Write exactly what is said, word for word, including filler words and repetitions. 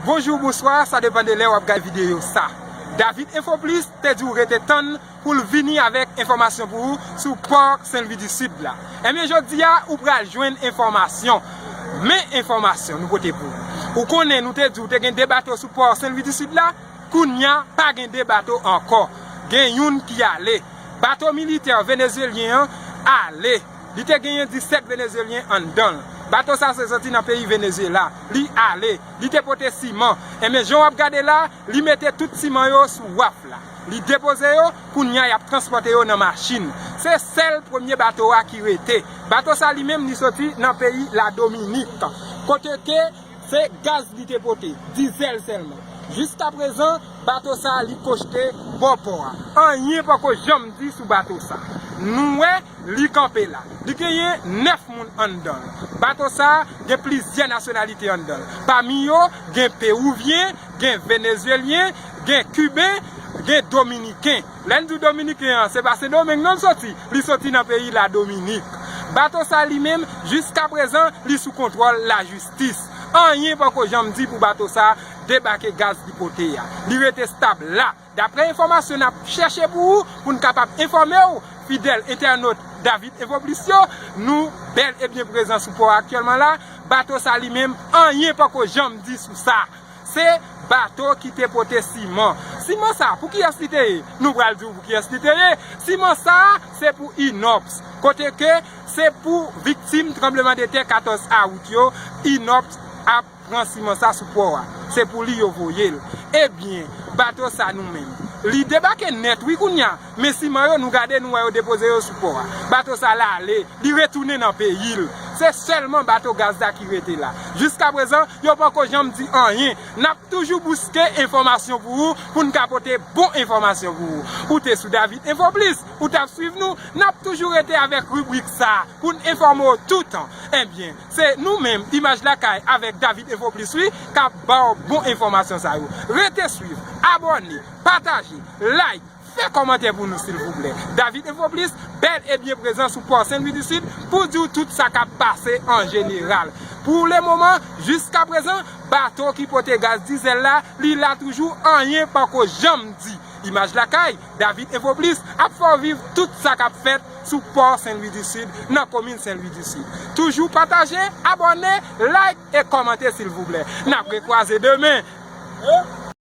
Bonjou, bonswa, sa depann de lè w ap gade videyo sa. David Info Plus te di w rete tann pou l vini avèk enfòmasyon pou ou sou pò Sen Lwi di Sid la. Ebyen, jodi a, ou pral jwenn enfòmasyon. Men enfòmasyon nou pote pou ou. Ou konnen nou te di w te gen de bato sou pò Sen Lwi di Sid la, kounye a pa gen de bato ankò. Gen youn ki ale. Bato militè venezuelyen an ale. Li te genyen disèt venezuelyen anndan l. Bato sa se soti nan peyi Venezuela. Li ale. Li te pote siman. Ebyen, jan w ap gade la, li mete tout siman yo sou waf la. Li depoze yo, kounye a y ap transpòte yo nan machin. Se sèl premye bato a ki rete. Bato sa li menm li soti nan peyi Ladominik. Kote ke se gaz li te pote, dizèl sèlman. Jiskaprezan, bato sa li kochte bò pò a. Anyen poko janm di sou bato sa. Nou wè li kanpe la. Li genyen nèf moun anndan l. Bato sa gen plizyè nasyonalite anndan l. Pami yo, gen Pewouvyen, gen Venezuelyen, gen Kiben, gen Dominiken. Lè n di w Dominiken an, se pa Sendomeng non l soti. Li soti nan peyi Ladominik. Bato sa li menm, jiskaprezan, li sou kontwòl lajistis. Anyen poko janm di pou bato sa debake gaz li pote a. Li rete stab la. Daprè enfòmasyon n ap chèche pou ou, pou n kapab enfòme w, fidèl entènot David Info Plus yo, nou bèl e byen prezan sou pò a aktyèlman la. Bato sa li menm, anyen poko janm di sou sa. Se bato ki te pote siman. Siman sa, pou kiyès li te ye? Nou pral di w pou kiyès li te ye. Siman sa, se pou Inops. Kote ke se pou viktim tranblemanntè katòz aout yo, Inops ap pran siman sa sou pò a. Se pou li yo voye l. Ebyen, bato sa nou menm. Li debake nèt, wi, kounye a. Men siman yo, nou gade, nou wè yo depoze yo sou pò a. Bato sa l ale, li retounen nan peyi l. Se sèlman bato gaz la ki rete la. Jiskaprezan, yo poko janm di anyen. N ap toujou bouske enfòmasyon pou ou, pou n ka pote bon enfòmasyon pou ou. Ou te sou David Info Plus, ou t ap swiv nou, n ap toujou rete avèk ribrik sa, pou n enfòme w toutan. Ebyen, se nou menm, Imaj Lakay avèk David Info Plus, wi, k ap ba w bon enfòmasyon sa yo. Rete swiv, abòne, pataje, like, fè kòmantè pou nou, silvouplè. David Info Plus, bèl e byen prezan sou pò Sen Lwi di Sid, pou di w tout sa k ap pase an jeneral. Pou lemoman, jiskaprezan, bato ki pote gaz dizèl la, li la toujou, anyen poko janm di. Imaj Lakay, David Info Plus, ap fè w viv tout sa k ap fèt sou pò Sen Lwi di Sid, nan komin Sen Lwi di Sid. Toujou pataje, abòne, like e kòmante, silvouplè. N ap rekwaze demen.